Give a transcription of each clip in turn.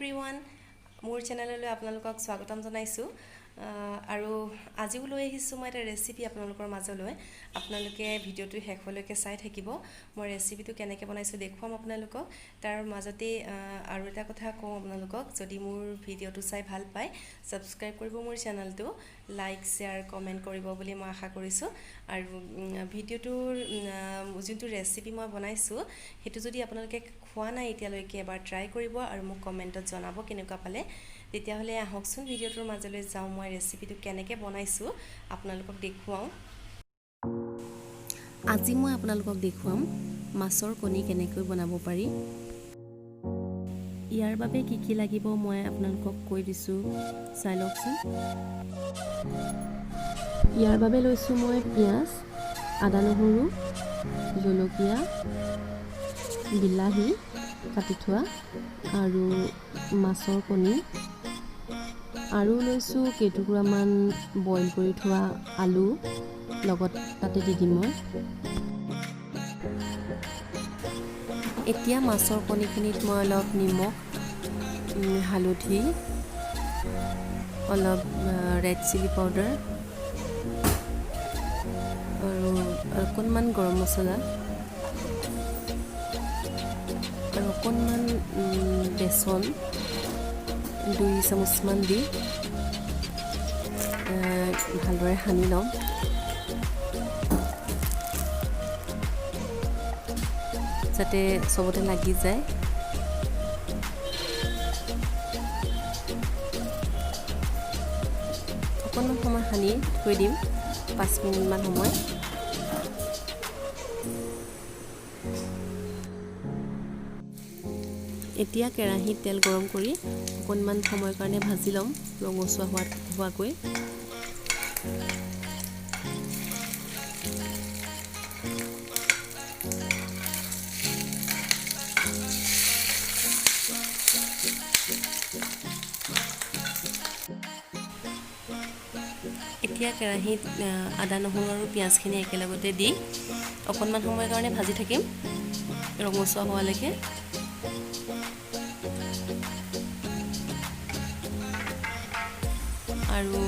Everyone, মোৰ চেনেললৈ আপোনালোকক স্বাগতম জনাইছোঁ। আৰু আজিও লৈ আহিছোঁ মই এটা ৰেচিপি আপোনালোকৰ মাজলৈ। আপোনালোকে ভিডিঅ'টো শেষলৈকে চাই থাকিব। মই ৰেচিপিটো কেনেকৈ বনাইছোঁ দেখুৱাম আপোনালোকক। তাৰ মাজতেই আৰু এটা কথা কওঁ আপোনালোকক, যদি মোৰ ভিডিঅ'টো চাই ভাল পায় ছাবস্ক্ৰাইব কৰিব মোৰ চেনেলটো, লাইক শ্বেয়াৰ কমেণ্ট কৰিব বুলি মই আশা কৰিছোঁ। আৰু ভিডিঅ'টোৰ যোনটো ৰেচিপি মই বনাইছোঁ সেইটো যদি আপোনালোকে খোৱা নাই এতিয়ালৈকে, এবাৰ ট্ৰাই কৰিব আৰু মোক কমেণ্টত জনাব কেনেকুৱা পালে। তেতিয়াহ'লে আহকচোন ভিডিঅ'টোৰ মাজলৈ যাওঁ, মই ৰেচিপিটো কেনেকৈ বনাইছোঁ আপোনালোকক দেখুৱাওঁ। আজি মই আপোনালোকক দেখুৱাম মাছৰ কণী কেনেকৈ বনাব পাৰি। ইয়াৰ বাবে কি কি লাগিব মই আপোনালোকক কৈ দিছোঁ, চাই লওকচোন। ইয়াৰ বাবে লৈছোঁ মই পিঁয়াজ, আদা নহৰু, জলকীয়া, বিলাহী কাটি থোৱা আৰু মাছৰ কণী, আৰু লৈছোঁ কেইটুকুৰামান বইল কৰি থোৱা আলু, লগত তাতে দি দিম মই। এতিয়া মাছৰ কণীখিনিত মই অলপ নিমখ, হালধি, অলপ ৰেড চিলি পাউডাৰ আৰু অকণমান গৰম মছলা আৰু অকণমান বেচন 2 চামুচমান দি ভালদৰে সানি ল'ম। যাতে চবতে লাগি যায়। অকণমান সময় সানি থৈ দিম, 5 মিনিটমান সময়। এতিয়া কেৰাহীত তেল গৰম কৰি অকণমান সময়ৰ কাৰণে ভাজি ল'ম, ৰঙচুৱা হোৱাকৈ। এতিয়া কেৰাহীত আদা নহৰু আৰু পিঁয়াজখিনি একেলগতে দি অকণমান সময়ৰ কাৰণে ভাজি থাকিম, ৰঙচুৱা হোৱালৈকে। আৰু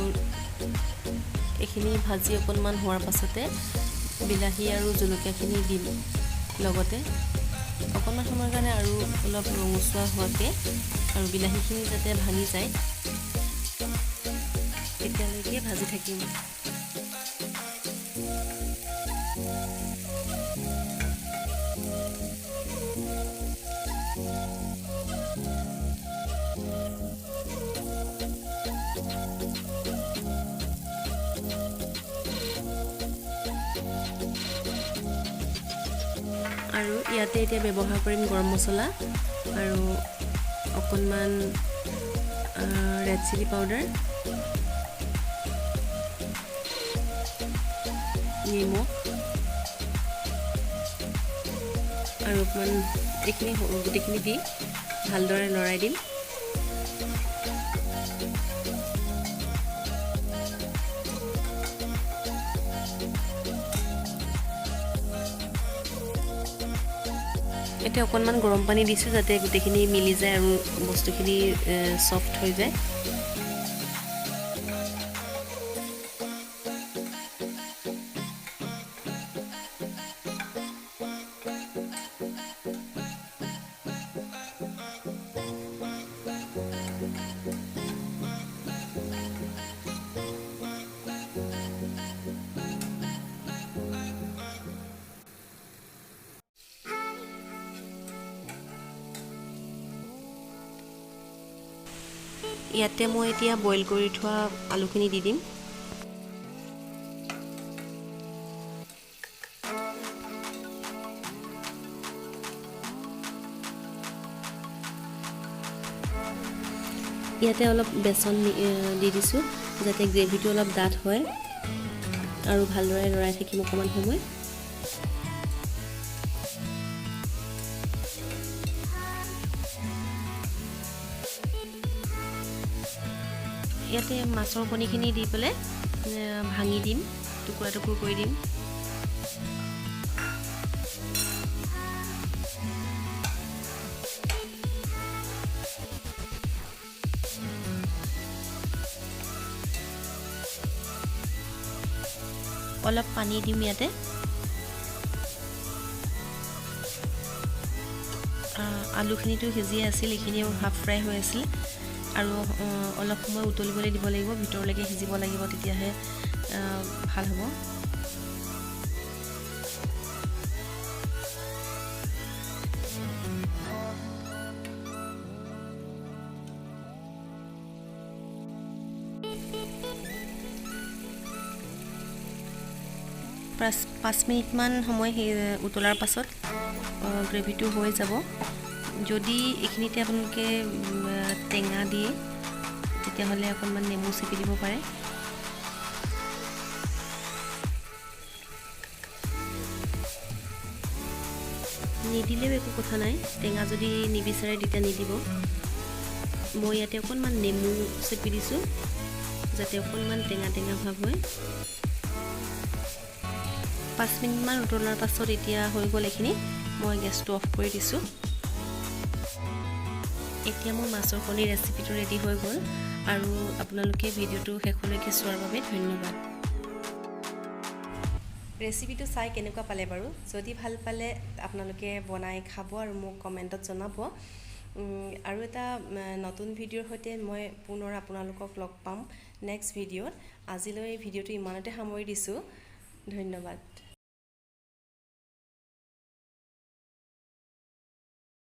এইখিনি ভাজি অকণমান হোৱাৰ পাছতে বিলাহী আৰু জলকীয়াখিনি দিম লগতে। অকণমান সময়ৰ কাৰণে আৰু অলপ ৰঙচুৱা হোৱাকৈ আৰু বিলাহীখিনি যাতে ভাঙি যায় তেতিয়ালৈকে ভাজি থাকিম। আৰু ইয়াতে এতিয়া ব্যৱহাৰ কৰিম গৰম মছলা আৰু অকণমান ৰেড চিলি পাউডাৰ, নিমখ আৰু অকণমান এইখিনি গোটেইখিনি দি ভালদৰে লৰাই দিম। এতিয়া অকণমান গৰম পানী দিছোঁ যাতে গোটেইখিনি মিলি যায় আৰু বস্তুখিনি চফ্ট হৈ যায়। ইয়াতে মই এতিয়া বইল কৰি থোৱা আলুখিনি দি দিম। ইয়াতে অলপ বেচন দি দিছোঁ যাতে গ্ৰেভিটো অলপ ডাঠ হয় আৰু ভালদৰে লৰাই থাকিম অকণমান সময়। ইয়াতে মাছৰ কণীখিনি দি পেলাই ভাঙি দিম, টুকুৰা টুকুৰ কৰি দিম। অলপ পানী দিম ইয়াতে। আলুখিনিতো সিজিয়ে আছিল, এইখিনিও হাফ ফ্ৰাই হৈ আছিল। আৰু অলপ সময় উতলিবলৈ দিব লাগিব, ভিতৰলৈকে সিজিব লাগিব, তেতিয়াহে ভাল হ'ব। 5 মিনিটমান সময় সেই উতলাৰ পাছত গ্ৰেভিটো হৈ যাব। যদি এইখিনিতে আপোনালোকে টেঙা দিয়ে তেতিয়াহ'লে অকণমান নেমু চেপি দিব পাৰে। নিদিলেও একো কথা নাই, টেঙা যদি নিবিচাৰে তেতিয়া নিদিব। মই ইয়াতে অকণমান নেমু চেপি দিছোঁ যাতে অকণমান টেঙা টেঙা ভাৱ হয়। 5 মিনিটমান উতলাৰ পাছত এতিয়া হৈ গ'ল এইখিনি। মই গেছটো অফ কৰি দিছোঁ। এতিয়া মোৰ মাছৰ কণীৰ ৰেচিপিটো ৰেডি হৈ গ'ল। আৰু আপোনালোকে ভিডিঅ'টো শেষলৈকে চোৱাৰ বাবে ধন্যবাদ। ৰেচিপিটো চাই কেনেকুৱা পালে বাৰু? যদি ভাল পালে আপোনালোকে বনাই খাব আৰু মোক কমেণ্টত জনাব। আৰু এটা নতুন ভিডিঅ'ৰ সৈতে মই পুনৰ আপোনালোকক লগ পাম নেক্সট ভিডিঅ'ত। আজিলৈ ভিডিঅ'টো ইমানতে সামৰি দিছোঁ। ধন্যবাদ।